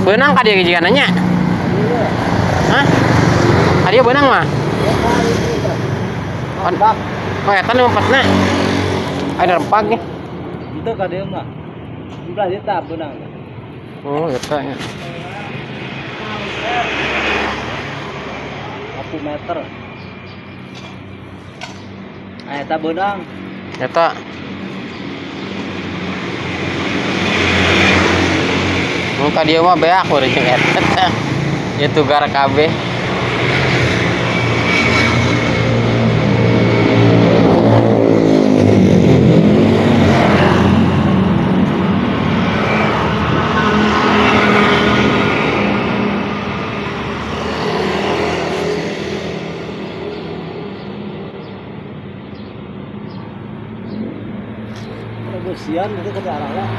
Beunang ka dieu jigana nya. Hah? Ka dieu beunang mah. Bak, Oh, eta nu empatna. Ada rempak nih. itu ka dieu mah. Sebelah dieu tah beunang. Oh, eta nya. 1 meter. Nah, eta beunang. Eta. Muka dia mah beak urang jeung eta. Ya tugar kabeh. Negosian itu ke arahnya.